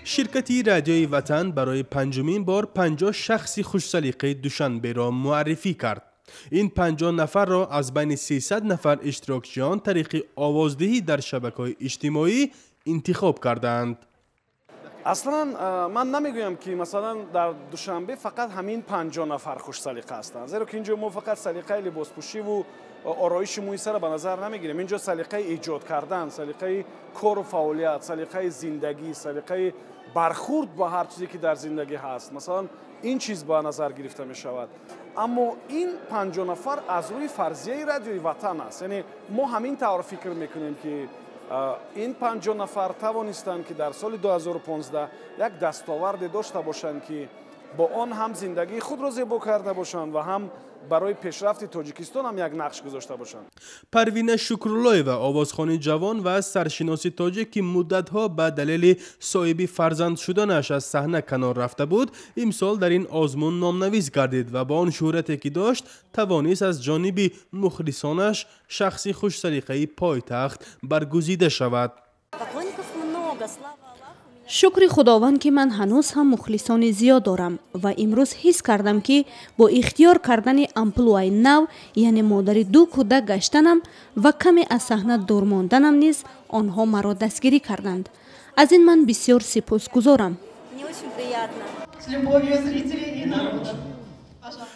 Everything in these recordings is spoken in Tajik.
Ширкати Радиои Ватан барои панҷумин бор 50 шахси хушсалиқаи Душанберо муаррифӣ кард. Ин 50 нафарро аз байни 300 нафар иштирокчиён тариқи овоздиҳӣ дар шабакаҳои иҷтимоӣ интихоб кардаанд. Аслан ман намегӯям, ки масалан дар Душанбе фақат ҳамин 50 нафар хушсалиқа ҳастанд, зеро ки инҷо мо фақат салиқаи либоспӯшиву ороиши мӯи сара ба назар намегирем. Инҷо салиқаи эҷод кардан, салиқаи кору фаъолият, салиқаи зиндагӣ, салиқаи бархурд ба ҳар чизе, ки дар зиндагӣ ҳаст, масалан, ин чиз ба назар гирифта мешавад. Аммо ин 50 нафар аз рӯи фарзияи Радиои Ватан аст, яъне мо ҳамин тавр фикр мекунем, ки ин 50 нафар тавонистанд, ки дар соли 2015 як дастоварде дошта бошанд, ки бо он ҳам зиндагии худро зебо карда бошанд ва ҳам барои пешрафти Тоҷикистон ҳам як нақш гузошта бошанд. Парвина Шукруллоева, овозхони ҷавон ва саршиноси тоҷик, ки муддатҳо ба далели соҳиби фарзанд шуданаш аз саҳна канор рафта буд, имсол дар ин озмун номнавис гардид ва бо он шӯҳрате, ки дошт, тавонист аз ҷониби мухлисонаш шахси хушсалиқаи пойтахт баргузида шавад. Поклонников много, слава Аллаху. Шукри Худованд, ки ман ҳанӯз ҳам мухлисони зиёд дорам ва имрӯз ҳис кардам, ки бо ихтиёр кардани амплуаи нав, яъне модари ду кӯдак гаштанам ва каме аз саҳна дур монданам низ онҳо маро дастгирӣ карданд. Аз ин ман бисёр сипосгузорам. Мне очень приятно. С любовью зрителей и народа.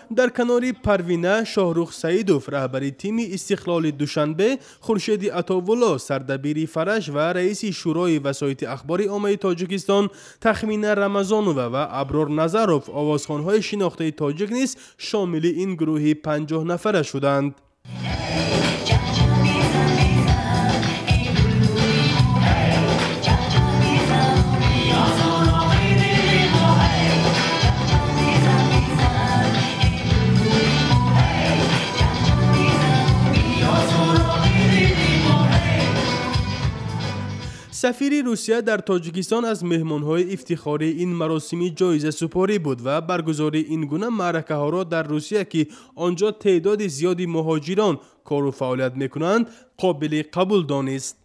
Дар канори Парвина Шоҳрух Саидов, раҳбари тими Истиқлоли Душанбе, Хуршеди Атовулло, сардабири Фараш ва раиси Шӯрои васоити ахбори оммаи Тоҷикистон, Тахмина Рамазонова ва Аброр Назаров, овозхонҳои шинохтаи тоҷик низ шомили ин гурӯҳи 50 нафара шуданд. Сафири Русия дар Тоҷикистон аз меҳмонҳои ифтихории ин маросими ҷоизасупорӣ буд ва баргузории ин гуна маъракаҳоро дар Русия, ки он ҷо теъдоди зиёди муҳоҷирон кору фаъолият мекунанд, қобили қабул донист.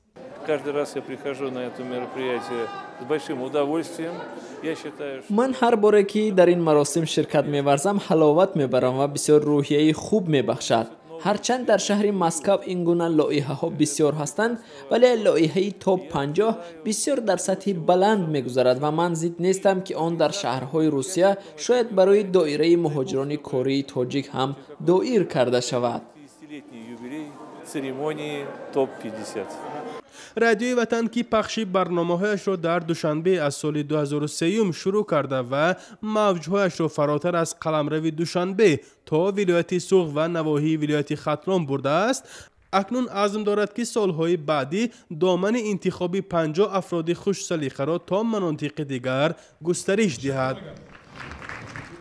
Каждый раз я прихожу на это мероприятие с большим удовольствием. Я считаю, что Ман ҳар боре, ки дар ин маросим ширкат меварзам, ҳаловат мебарам ва бисёр рӯҳияи хуб мебахшад. Ҳарчанд дар шаҳри Москав ин гуна лоиҳаҳо бисёр ҳастанд, вале лоиҳаи Топ 50 бисёр дар сатҳи баланд мегузарад ва ман зид нестам, ки он дар шаҳрҳои Русия, шояд барои доираи муҳоҷирони кории тоҷик ҳам доир карда шавад. 50-летний юбилей церемонии ТОП-50. Радиои Ватан, ки пахши барномаҳояшро дар Душанбе аз соли 2003 шурӯъ карда ва мавҷҳояшро фаротар аз қаламрави Душанбе то вилояти Суғд ва навоҳии вилояти Хатлон бурдааст, акнун азм дорад, ки солҳои баъдӣ домани интихоби 50 афроди хушсалиқаро то манотиқи дигар густариш диҳад.